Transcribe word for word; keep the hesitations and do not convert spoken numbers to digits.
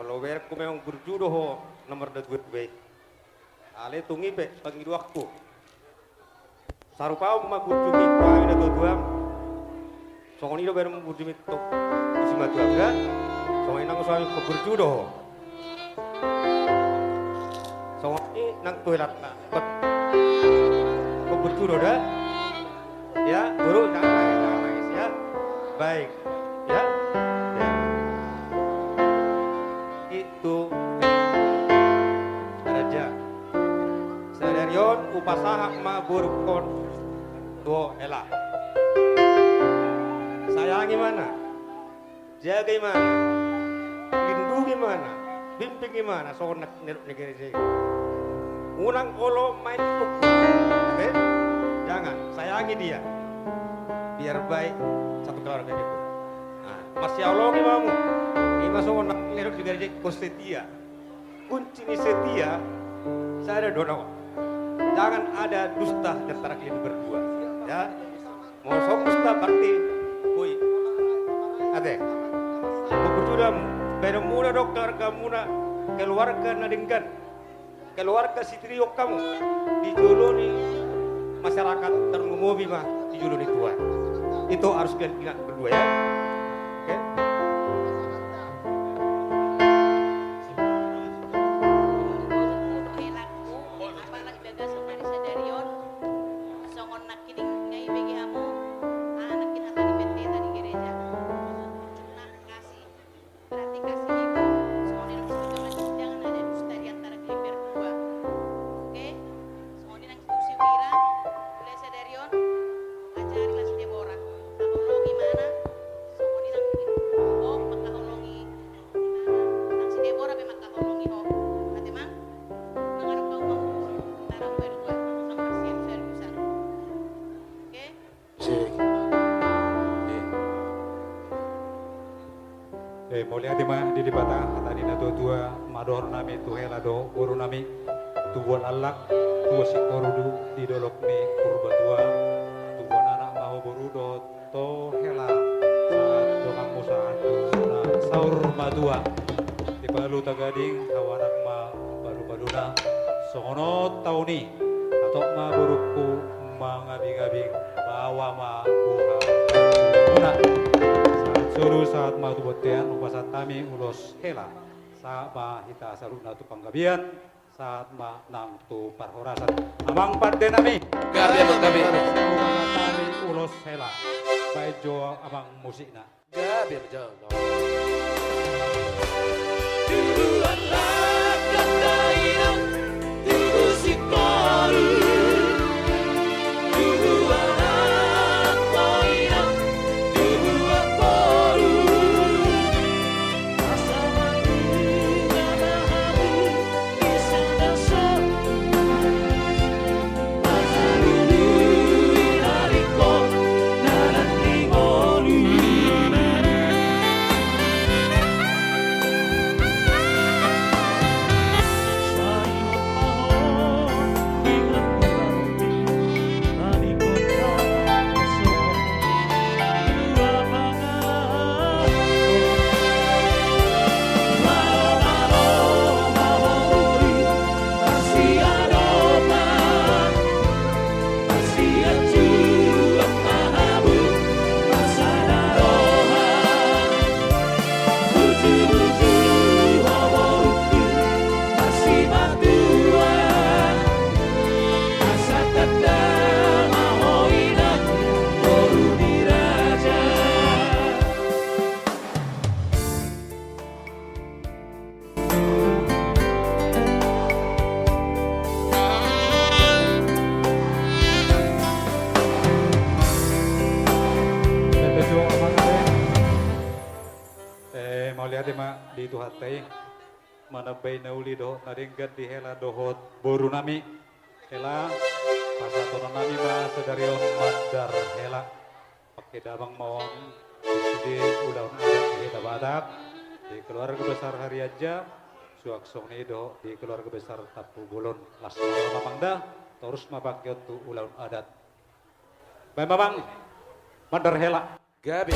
Olo, berengku memang burju do ho na mardatua-tua i. Alai tung i pe pangidoanku, sarupaon ma burjumi tu hami na tua-tua. Songon i do bereng burjumi tu, tu simatua da. Songon i nang suami, burju do ho. Songon i nang tu helanta. Burju do da. Ya, guru, jangan nangis, jangan nangis, ya. Baik. Ya. Ya. Itu. Raja. Sadari on hupasahat ma borungkon tu ho hela. Sayangi ma na. Jaga i ma na. Lindungi ma na. Bimbing i ma na. Songon na nidok ni gereja i. Unang olo main tuk. Oke? Jangan. Sayangi dia. Biar baik satu keluarga gitu. Nah, masihaholongi ma hamu. I ma songon na nidok ni gereja i, kunci setia. Kunci ni setia, sada do na. Jangan ada dusta di antara kalian berdua. Ya. Molo so dusta berarti, oi. Ate. Buku sudah, baenonmuna do keluargamuna, keluarga na denggan. Keluarga sitio hamu. Di jolo ni masyarakat, tarlumobi ma di jolo ni Tuhan. Itu harus kalian ingat berdua, ya. Oke? Songon nangkin i nunga dibege hamu, anak i hata ni pendeta di gereja. Ujungna kasih. Berarti kasih itu, songon i do, jangan ada dusta di antara kalian berdua. Oke? Songon i nang tu si Wira, mulai sadari on, ajari ma si Debora. Haholongi ma na, songon i nang, oh, mangkaholongi. Nang si Debora pe mangkaholongi ho. Ate, Mang? Mangarap kau mau, tarang berdua, sama si Ferguson. Oke? Sik. Eh. Eh, mauliate ma di Debata, hata ni na tua-tua, mandok hami tu hela dohot boru nami, tubuan laklak, tubuan singkoru di dolok ni Purbatua, tubuan anak ma ho boru dohot ho hela, sahat donganmu sahat tu na saur matua. Dipalu tagading, hau anak ma palu-paluna. Songon on taon i, hatop ma borungku mangabing-abing, baoa ma buha muna. Sahat solu, sahat ma tu bontean, hupasahat hami ulos hela. Sahat ma hita saluhutna tu panggabean. Sahat ma nang tu parhorasan. Amang pande nami. Gabe, amang, gabe. Ulos hela. Baen jo amang musikna. Gabe, amang. Eh, mauliate ma di Tuhanta i, manambai na uli dohot na denggan di hela dohot boru nami. Hela, pasahaton nami ma sadari on mandar hela. Pake damang ma on, di sude ulaon adat di hita Batak, di keluarga besar Harianja, suang songon i dohot di keluarga besar Tampubolon. Las ma roha, amang, da, torus ma pangkeon tu ulaon adat. Baen ma, amang, mandar hela. Gabe.